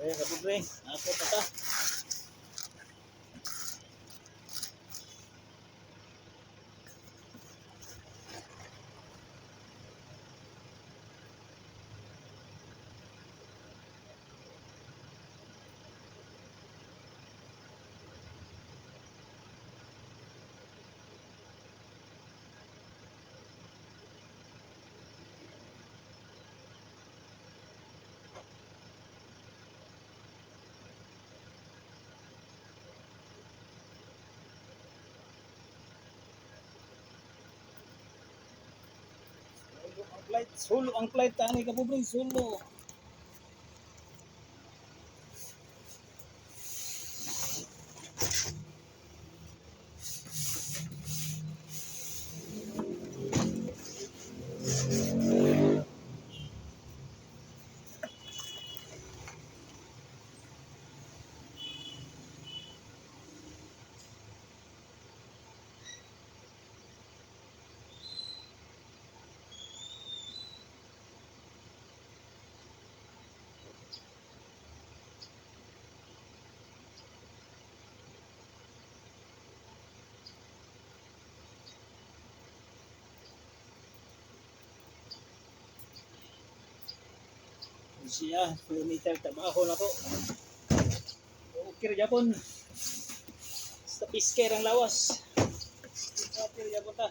Eh, kapobre, ako pa ta. Solo ang flight tani, kapobre, solo. Siya, meter trabaho na to. Okay ra Japon. Sa pisker ang lawas. Okay ra Japon ta.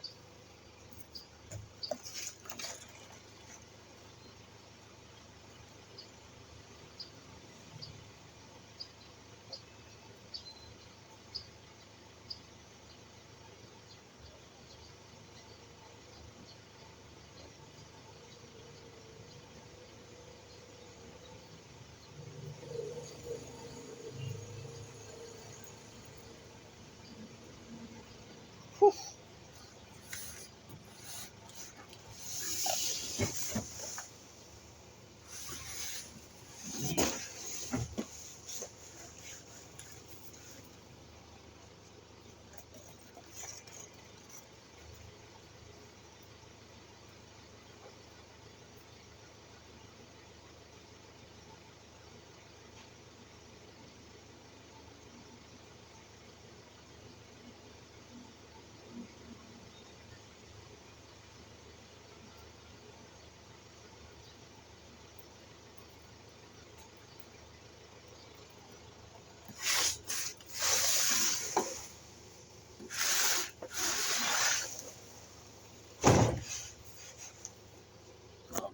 Whew.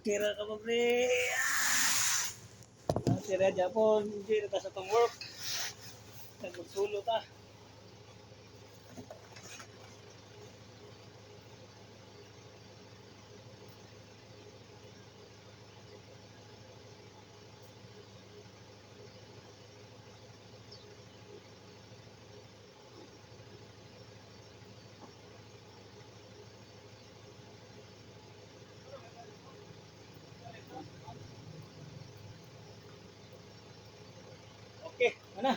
Okay ra ka, pobre. Okay ra Japon, hindi ra ta sa tong work. Nagsulo ta. Okay, ana.